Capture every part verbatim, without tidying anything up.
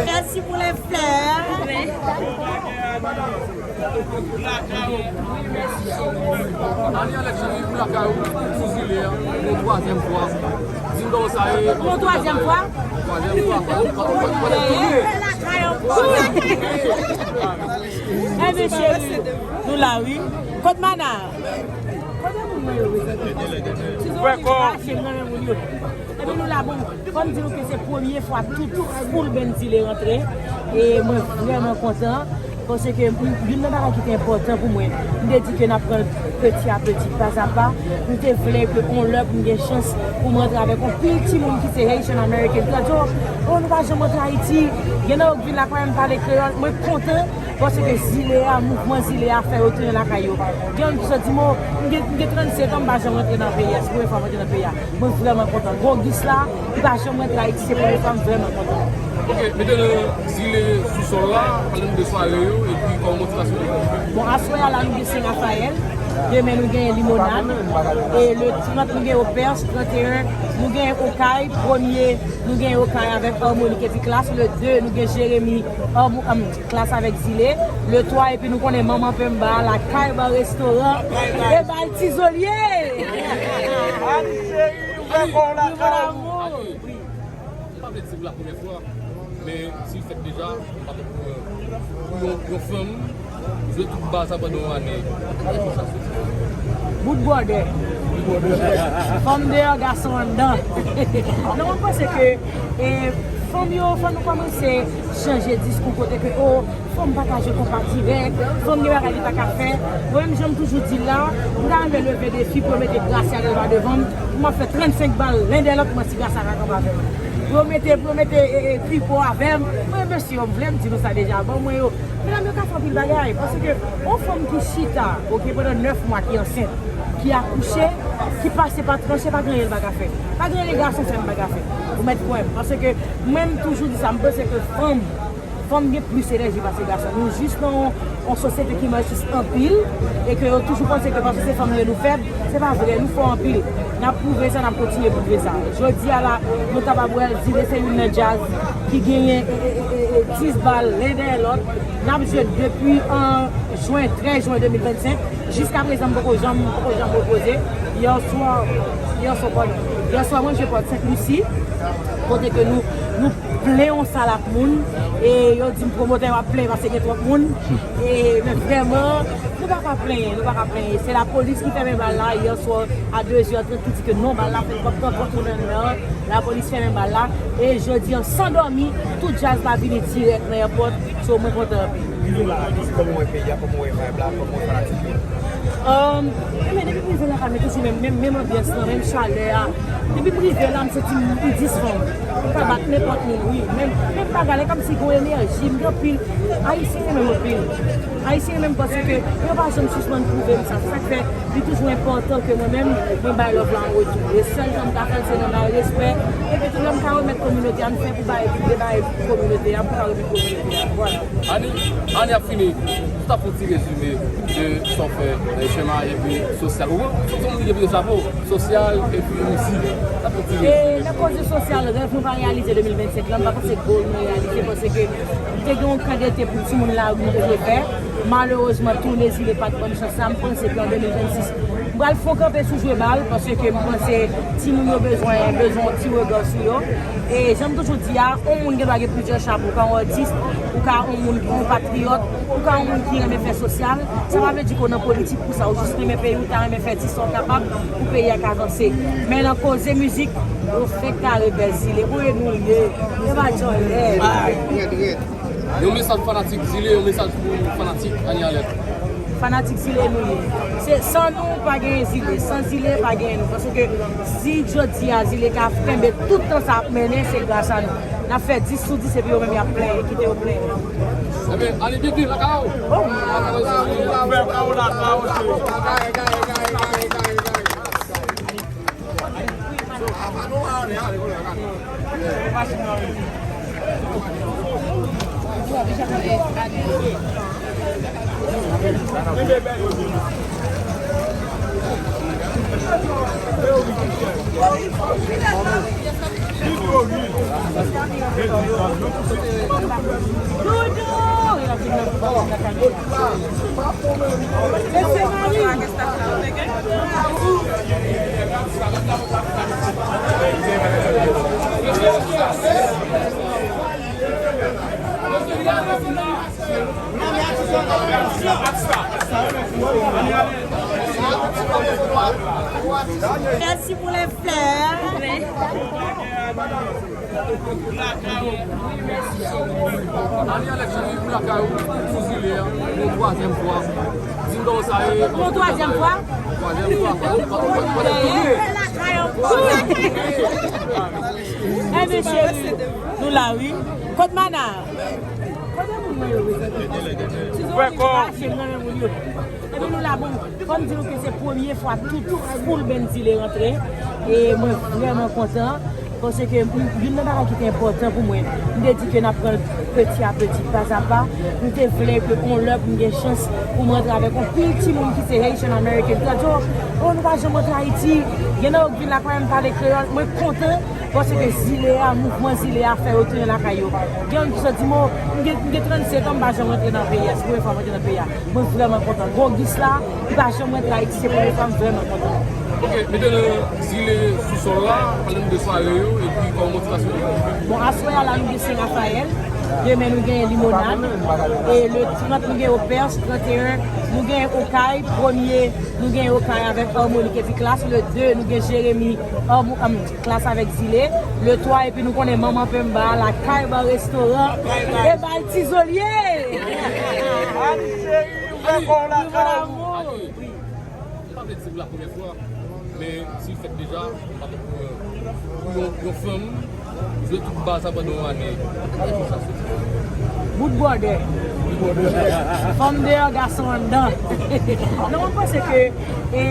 Merci pour les fleurs. Ani Alex, cheri, ou lakay ou, sou zile a, pou yon twazyèm fwa. Di m kòman sa ye. Pou yon twazyèm fwa? Twazyèm fwa. Enben cheri, nou la wi. Kot Mana? Kote moun mwen yo? Ti zo li rache nan men moun yo. Epi nou la bon. Fò m di nou ke se premye fwa tout full band Zile rantre. E mwen vrèman kontan. Paske m- youn nan bagay ki te enpòtan pou mwen, m te di ke n ap pran l peti a peti, pa a pa. M te vle ke yon lè pou m gen chans pou m rantre avèk yon pil timoun ki se Haitian American. Ki ap di, "Oh, oh, nou pa janm rantre Ayiti." Gen nan yo k vin la, pa menm pale kreyòl. Mwen kontan paske Zile a, mouvman Zile a fè yo tounen lakay yo. Gen youn ki sot di, "Mo, m gen, m gen trannsenk an, m pa janm rantre nan peyi a. Se premye fwa m rantre nan peyi a." Mwen vrèman kontan. Gwo Gis la, li pa janm rantre Ayiti, se premye fwa, m vrèman kontan. Ok, mete nou Zile sou sòl la, pale nou de sware yo, epi kòman motivasyon yo. Bon, aswè a la, nou gen Sen Rafayèl, demen nou gen Limonad, e le trant nou gen Opèch, tranteyen nou gen Okay, premye nou gen Okay avèk Harmonik epi Klass, le de nou gen Jeremi, Harmo- um, Klass avèk Zile, le twa epi nou konnen Manman Pemba, lakay ba restoran, e bay Ti Zolye. Ani cheri, ouvè kò w lakay ou. Wi. M pa vle di se pou la premye fwa, men si l fèt deja, m pa t pou, pou yon, yon fanm jwe tout baz la pandan yon ane. Bout bwòdè. Fanm deyò, gason anndan. Non, mwen panse ke, e, fanm yo, fò nou kòmanse chanje diskou kote ke, o, fanm pa ka jwe konpa dirèk, fanm gen bagay li pa ka fè. Mwen menm, jan m toujou di l la, m ta renmen leve defi pou yo mete Gracia Delva devan m, pou m ap fè trannsenk bal len dèyè lòt, mwen si Gracia ka kanpe avè m. Pou yo mete, pou yo mete, e, e, Pipo avè m. Mwen, mesye yo, m vle m di nou sa deja, ban mwen yo. Medam yo ka fè anpil bagay, paske yon fanm ki chita, oke, pandan nèf mwa ki ansent, ki akouche, ki pase pa tranche, pa gen anyen l pa ka fè. Pa gen anyen gason fè m pa ka fè. Ou mèt kwè m, paske mwen, m toujou di sa, m panse ke fanm Fanm gen plis enèji pase gason. Nou jis nan yon, yon sosyete ki machis anpil e ke yo toujou panse ke paske se fanm yo nou fèb, se pa vre, nou fò anpil. N ap pwouve sa, n ap kontinye pwouve sa. Jodi a la, nou kapab wè Zile se youn nan djaz ki genyen, e, e, e, e, e, dis bal len dèyè lòt. N ap jwe depi an jen, trèz jen de mil vennsenk. Jiska prezan, m poko janm, m poko janm repoze. Yè swa, yè swa, padon. Yè swa, mwen jwe Pòt Sent Lisi, kote ke nou, nou plen yon sal ak moun, e yo di m pwomotè yo ap plen paske gen twòp moun, e, men vrèman, nou pa ka plenyen, nou pa ka plenyen. Se lapolis ki fèmen bal la, yè swa, a de zè trant, ki di ke non, bal la fèt, twòp, twòp, twòp moun anndan, lapolis fèmen bal la, e jodi an, san dòmi, tout djaz la vini dirèk nan èpòt, so mwen kontan anpil. Rive la, Anis, kòman w wè peyi a, kòman w wè vibe la, kòman w wè fanatik yo? Um, ebyen, depi m rive lakay mwen, toujou menm, menm, menm anbyans lan, menm chalè a. Depi m rive la, m santi m, m disponib. M ka bat nenpòt moun, wi. Menm, menm bagay la, kòmsi gon enèji, m gen anpil. Ayisyen renmen m anpil. Ayisyen renmen m paske yo pa janm sispann pwouve m sa. Se sa k fè li toujou enpòtan ke mwen menm, mwen bay love la an retou. E sèl jan m ka fè l, se nan bay respè. Epi tou lè m ka remèt kominote a, m fè pou bay, pou bay kominote a, m ka remèt kominote a. Vwala. Ani, ane ap fini. Sa pou ti rezime de sa w fè nan H M I epi sosyal. Ou, ou, ou, ou, ou, sosyal epi mizik. Sa pou ti rezime. E nan koze sosyal, rèv nou pa reyalize de mil vennsenk lan, m pa panse goal nou reyalize, paske te gen yon kandidate pou timoun lari nou te vle fè. Malerezman, tou Lezile pa t ban m chans sa, m panse ke an de mil vennsis, m pral fè yon kanpe sou jwe bal, paske m panse timoun yo bezwen, bezwen yon ti rega sou yo. E jan m toujou di a, yon moun gen dwa gen plizyè chapo, ou ka yon atis, ou ka yon moun ki yon patriyòt, ou ka yon moun ki renmen fè sosyal. Sa pa vle di ke w nan politik pou sa, ou jis renmen peyi w, ta renmen fè ti sa w kapab pou peyi a ka vanse. Men nan koze mizik, yo fenk kare bèl Zile. Kote nou ye? Yo pa djòlè. Rèd, rèd. Yon mesaj pou fanatik Zile, yon mesaj pou fanatik Ani Alèt. Fanatik Zile nou ye. Se, san nou, pa gen Zile. San Zile, pa gen nou. Paske si jodi a Zile ka kenbe tout tan sa ap mennen, se gras a nou. N ap fè dis sou dis epi yo menm y ap plenyen, kite yo plenyen. Ebyen, ale byenvni lakay ou. Oh. Mèsi pou lè flè. Anie Alex, vin lakay ou sou zile a pou yon twazyèm fwa. Di m kòman sa ye. Pou yon twazyèm fwa? Twazyèm fwa. Ebyen, cheri, nou la, wi. Kot Mana? Kote moun mwen yo, mezanmi? Ti zo ki kache nan men moun yo. Epi nou la, bon, fò m di nou ke se premye fwa tout full band Zile rantre. E mwen vrèman kontan. Paske m- youn nan bagay ki te enpòtan pou mwen, m te di ke n ap pran l peti a peti, pa a pa. M te vle ke yon lè pou m gen chans pou m rantre avèk yon pil timoun ki se Haitian American. Ki ta di, "Oh, oh, nou pa janm rantre Ayiti." Gen nan yo k vin la, pa menm pale kreyòl. Mwen kontan. Paske Zile a, mouvman Zile a fè yo tounen lakay yo. Gen youn ki sot di, "Mo, m gen, m gen trannsenk an, m pa janm rantre nan peyi a. Se premye fwa m rantre nan peyi a." Mwen vrèman kontan. Gwo Gis la, li pa janm rantre Ayiti, se premye fwa, m vrèman kontan. Ok, mennen nou Zile sou sòl la, pale nou de sware yo, epi kòman motivasyon yo. Bon, aswè a la, nou gen Sen Rafayèl. Demen, nou gen Limonad. E le trant, nou gen Opèch, tranteyen, nou gen Okay, premye, nou gen Okay avèk Harmonik epi Klas. Le de, nou gen Jeremi, Harmo- Klas avèk Zile. Le twa, epi nou konnen manman Pemba lakay ban restoran. E bay Ti Zolye. Ani cheri, ou fè kò w lakay ou. Ani, m pa vle di se pou la premyè fwa, men si l fèt deja, m pa konprann. Pou yon, yon fanm jwe tout bal sa pandan yon ane, kote sa soti? Bout bwòdè. Fanm deyò, gason anndan. Non, mwen panse ke, e,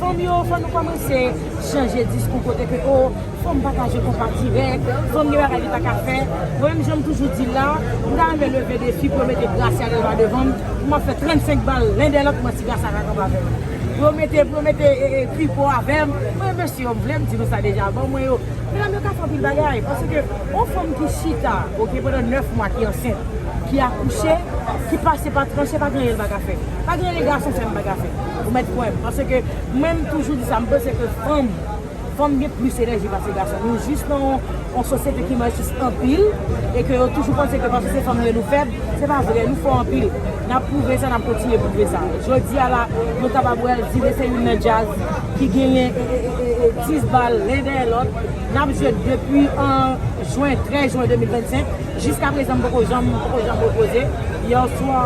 fanm yo, fò nou kòmanse chanje diskou kote ke, o, fanm pa ka jwe konpa dirèk, fanm gen bagay li pa ka fè. Mwen menm, jan m toujou di l la, m ta renmen leve defi pou yo mete Gracia Delva devan m, pou m ap fè trannsenk bal len dèyè lòt, mwen si Gracia ka kanpe avè m. Pou yo mete, pou yo mete, e, e, Pipo avè m. Mwen, mesye yo, m vle m di nou sa deja, ban mwen yo. Medam yo ka fè anpil bagay, paske yon fanm ki chita, ok, pandan nèf mwa ki ansent, ki akouche, ki pase pa tranche, pa gen anyen l pa ka fè. Pa gen anyen gason fè m pa ka fè. Ou mèt kwè m, paske mwen, m toujou di sa, m panse ke fanm, fanm gen plis enèji pase gason. Nou jis nan yon, yon sosyete ki machiz anpil, e ke yo toujou panse ke paske se fanm yo nou fèb, se pa vre, nou fò anpil. N ap pwouve sa, n ap kontinye pwouve sa. Jodi a la, nou kapab wè Zile se youn nan djaz ki genyen, e, e, e, e, e, dis bal len dèyè lòt. N ap jwe depi an jen, trèz jen de mil vennsenk. Jiska prezan, m poko janm, m poko janm repoze. Yè swa,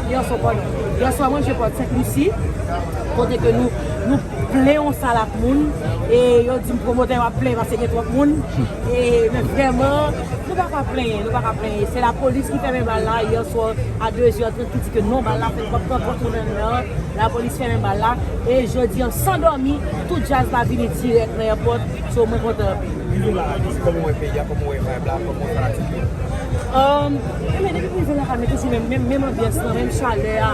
yè swa, padon. Yè swa, mwen jwe Pòt Sent Lisi, kote ke nou, nou plen yon sal ak moun. E yo di m pwomotè yo ap plenyen paske gen twòp moun. E, men vrèman, nou pa ka plenyen, nou pa ka plenyen. Se lapolis ki fèmen bal la yè swa a de zè trant, ki di ke non, bal la fèt, twòp, twòp, twòp moun anndan an. Lapolis fèmen bal la. E jodi an, san dòmi, tout djaz la vini dirèk nan èpòt. So, mwen kontan anpil. Rive la, kòman w wè peyi a, kòman w wè vibe la, kòman w wè fanatik yo? Um, ebyen, depi m rive la, men toujou menm, menm, menm anbyans lan, menm chalè a.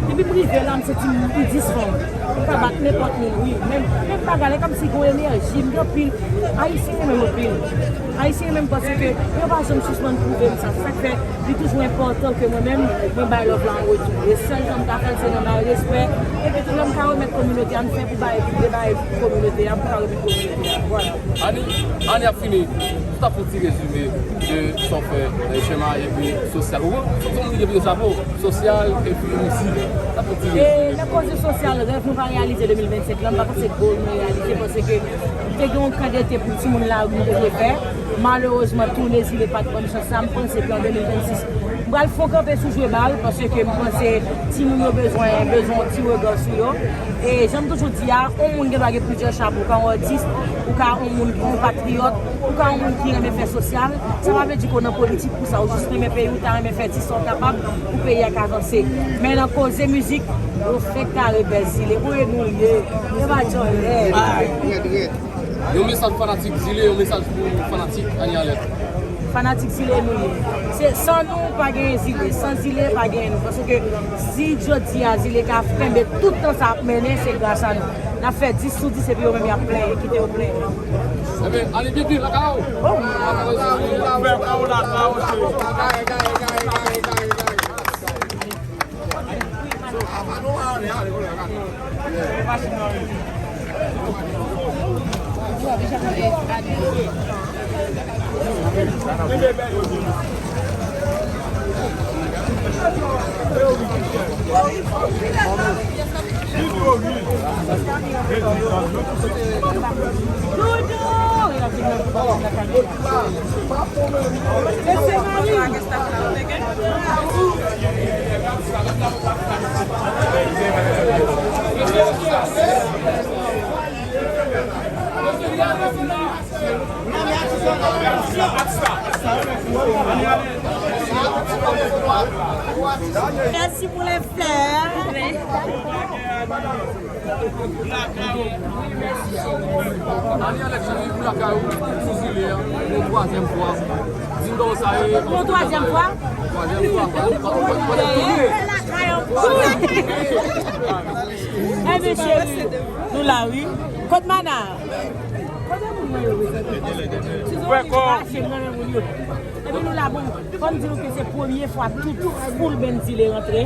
Depi m rive la, m santi m, m disfanm. M ka bat nenpòt moun, wi. Menm, menm bagay la, e kòmsi gen yon enèji, m gen anpil. Ayisyen renmen m anpil. Ayisyen renmen m paske yo pa janm sispann pwouve m sa. Se sa k fè li toujou enpòtan ke mwen menm, mwen bay love la an retou. E sèl jan m ka fè l, se nan bay respè. Epi tou lè m ka remèt kominote a, m fè pou bay, pou bay kominote a, pou ka remèt kominote a. Vwala. Ane, ane ap fini. Tout ap fè yon ti rezime de sa w fè, e, chema epi sosyal. Ou, ou, ou, ou, epi chapo, sosyal epi mizik. Tout ap fè yon ti rezime. E nan koze sosyal, rèv nou pa reyalize de mil vennsenk lan, m pa panse goal nou reyalize, paske te gen yon kan dete pou timoun lari nou te dwe fè. Malerezman, tounen Zile pa t ban m chans sa, m panse ke an de mil vennsis, m pral fè yon kanpe sou jwe bal, paske m panse timoun yo bezwen, bezwen yon ti rega sou yo. E jan m toujou di a, yon moun gen dwa gen plizyè chapo, ou ka yon atis, ou ka yon moun ki yon patriyòt, ou ka yon moun ki renmen fè sosyal. Sa pa vle di ke w nan politik pou sa, ou jis renmen peyi w, ta renmen fè ti sa w kapab pou peyi a ka vanse. Men nan koze mizik, yo fenk kare bèl Zile. Ou e nou ye, e pa djòlè. Yon mesaj pou fanatik Zile, yon mesaj pou fanatik Anie Alerte. Fanatik Zile nou ye. Se, san nou, pa genyen Zile. San Zile, pa genyen nou. Paske si jodi a Zile ka kenbe tout tan sa ap mennen, se gras a nou. N ap fè dis sou dis epi yo menm y ap plenyen, kite yo plenyen. Ebyen, ale byenvini lakay ou. Oh. Mèsi pou lè flè. Ani Alex, ou lakay ou, sou Zile a, yon twazyèm fwa. Di m kòman sa ye. Yon twazyèm fwa? Twazyèm fwa. Lakay ankò. Ebyen, cheri, nou la, wi. Kot Mana? Kote moun mwen yo, wi? Tizon li rache m nan men moun yo. Epi nou la, bon, fò m di nou ke se premye fwa tout full band Zile rantre.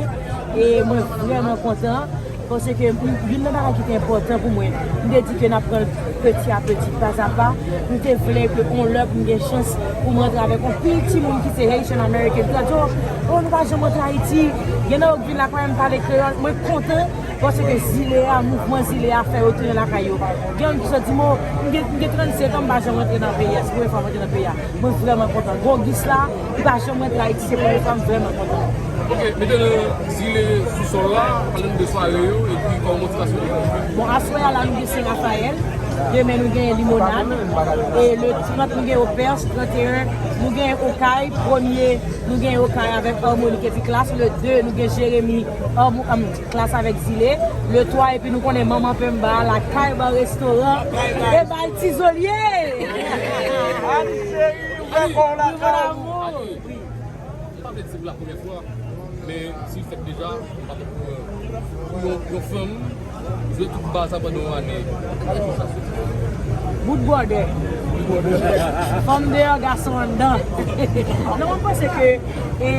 E mwen vrèman kontan. Paske m, youn nan bagay ki te enpòtan pou mwen, m te di ke n ap pran l peti a peti, pa a pa. M te vle ke on lè pou m gen chans pou m rantre avèk on pil timoun ki se Haitian American. Ki ta di, "Oh, oh, nou pa janm rantre Ayiti." Gen nan yo k vin la, pa menm pale kreyòl. Mwen kontan paske Zile a, mouvman Zile a fè yo tounen lakay yo. Gen youn ki sot di, "Mo, m gen, m gen trannsenk an, m pa janm rantre nan peyi a. Se premye fwa m rantre nan peyi a." Mwen vrèman kontan. Gwo Gis la, li pa janm rantre Ayiti, se premye fwa, m vrèman kontan. Ok, mete nou Zile sou sòl la, pale nou de sware yo, epi kòman motivasyon yo. Bon, aswè a la, nou gen Sen Rafayèl, demen nou gen Limonad, e le trant nou gen Opèch, tranteyen nou gen Okay, premye nou gen Okay avèk Harmonik epi Klass, le de nou gen Jeremi, Harmo-, um, Klass avèk Zile, le twa, epi nou konnen manman Pemba, lakay ban restoran, e bay Tizolye! Ani cheri, ouvè kò w lakay ou. Wi. M pa vle di se pou la premyè fwa, men si l fèt deja, m pa konprann pou yon, yon fanm jwe tout bal sa pandan yon ane. Kote sa soti? Bout bwòdè. Bout bwòdè. Fanm deyò, gason anndan. Non, mwen panse ke, e,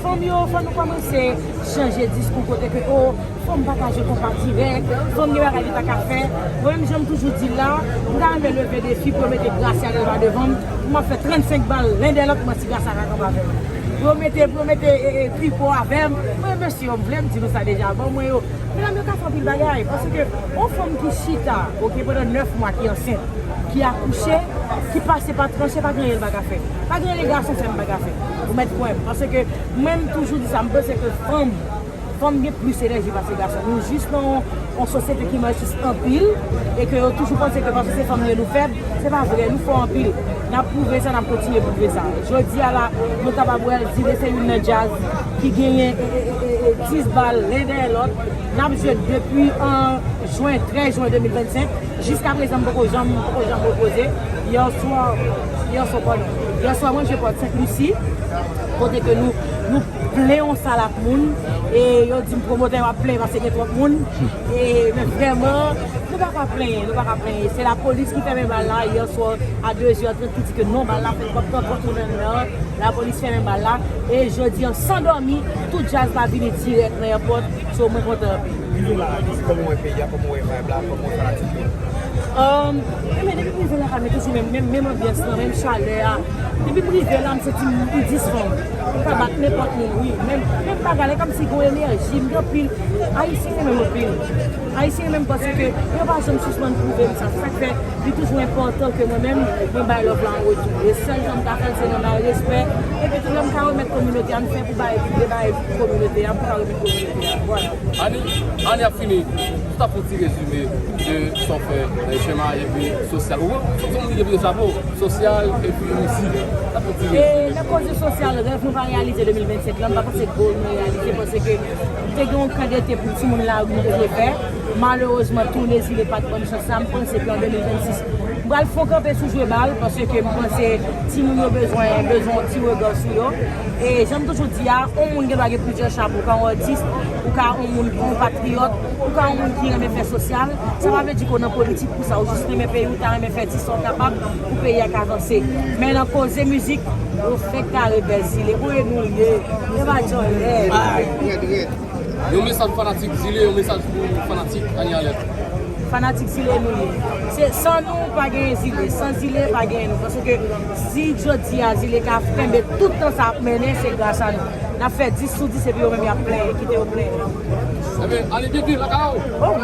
fanm yo, fò nou kòmanse chanje diskou kote ke, o, fanm pa ka jwe konpa dirèk, fanm gen bagay li pa ka fè. Mwen menm, jan m toujou di l la, m ta renmen leve defi pou yo mete Gracia Delva devan m, pou m ap fè trannsenk bal len dèyè lòt, pou m wè si Gracia ka kanpe avè m. Pou yo mete, pou yo mete, e, e, triko avè m. Mwen, mesye yo, m vle m di nou sa deja, ban mwen yo. Medam yo ka fè anpil bagay, paske yon fanm ki chita, oke, pandan nèf mwa, ki ansent, ki akouche, ki pase pa tranche, pa gen anyen l pa ka fè. Pa gen anyen gason fè m pa ka fè. Ou mèt kwè m, paske mwen, m toujou di sa, m panse ke fanm, fanm gen plis enèji pase gason. Nou jis nan yon, yon sosyete ki machis anpil e ke yo toujou panse ke paske se fanm yo nou fèb, se pa vre, nou fò anpil. N ap pwouve sa, n ap kontinye pwouve sa. Jodi a la, nou kapab wè Zile se youn nan djaz ki genyen, e, e, e, e, e, dis bal len dèyè lòt. N ap jwe depi an jen, trèz jen de mil vennsenk. Jiskaprezan, m poko janm, m poko janm repoze. Yèswa, yèswa, padon. Yèswa, mwen jwe Pòt Sent Lisi, kote ke nou, nou plen yon sal ak moun, e yo di m pwomotè yo ap plenyen paske gen twòp moun. E, men vrèman, nou pa ka plenyen, nou pa ka plenyen. Se lapolis ki fèmen bal la, yèswa, a de zè trant, ki di ke non, bal la fèt, twòp, twòp, twòp moun anndan. Lapolis fèmen bal la. E jodi an, san dòmi, tout djaz la vini dirèk nan èpòt. So, mwen kontan anpil. Kòman w wè peyi a, kòman w wè vibe la, kòman w wè fanatik yo? Um, ebyen, depi m rive la, men toujou menm, menm, menm anbyans lan, menm chalè a. Depi m rive la, m santi m, m disponib. M ka bat nenpòt moun, wi. Menm, menm bagay la, kòmsi gon enèji, m gen anpil. Ayisyen renmen m anpil. Ayisyen renmen m paske yo pa janm sispann pwouve m sa. Se sa k fè li toujou enpòtan ke mwen menm, mwen bay love la an retou. E sèl jan m ka fè l, se nan bay respè. Epi tou, lè m ka remèt kominote a, m fè pou bay, pou bay kominote a, m ka remèt kominote a. Vwala. Ani, ane ap fini. Ou ta fè yon ti rezime de sa w fè, e, chema epi sosyal. Ou, ou, ou, ou, ou, chapo, sosyal epi mizik. Ta fè yon ti rezime. E, nan koze sosyal, rèv mwen pa reyalize de mil vennsenk lan, m pa panse goal mwen reyalize, paske m te gen yon kan dete pou timoun lari m te vle fè. Malerezman, tounen Zile pa t ban m chans sa, m panse ke an de mil vennsis, m pral fè yon kanpe sou jwe bal, paske m panse Timoun yo bezwen, bezwen yon ti rega sou yo. E jan m toujou di a, yon moun gen dwa gen plizyè chapo. Ou ka yon atis, ou ka yon moun ki yon patriyòt, ou ka yon moun ki renmen fè sosyal. Sa pa vle di ke w nan politik pou sa, ou jis renmen peyi w, ta renmen fè ti sa w kapab pou peyi a ka vanse. Men nan koze mizik, yo fenk kare bèl zile. Voye nou l ye. E pa djòlè. Rèd, rèd. Yon mesaj fanatik zile, yon mesaj pou fanatik Anie Alerte. Fanatik zile nou ye. Se, san nou, pa genyen zile. San zile, pa genyen nou. Paske si jodi a zile ka kenbe tout tan sa ap mennen, se gras a nou. N ap fè dis sou dis epi yo menm y ap plenyen, kite yo plenyen. Ebyen, ale byen byen lakay ou. Oh.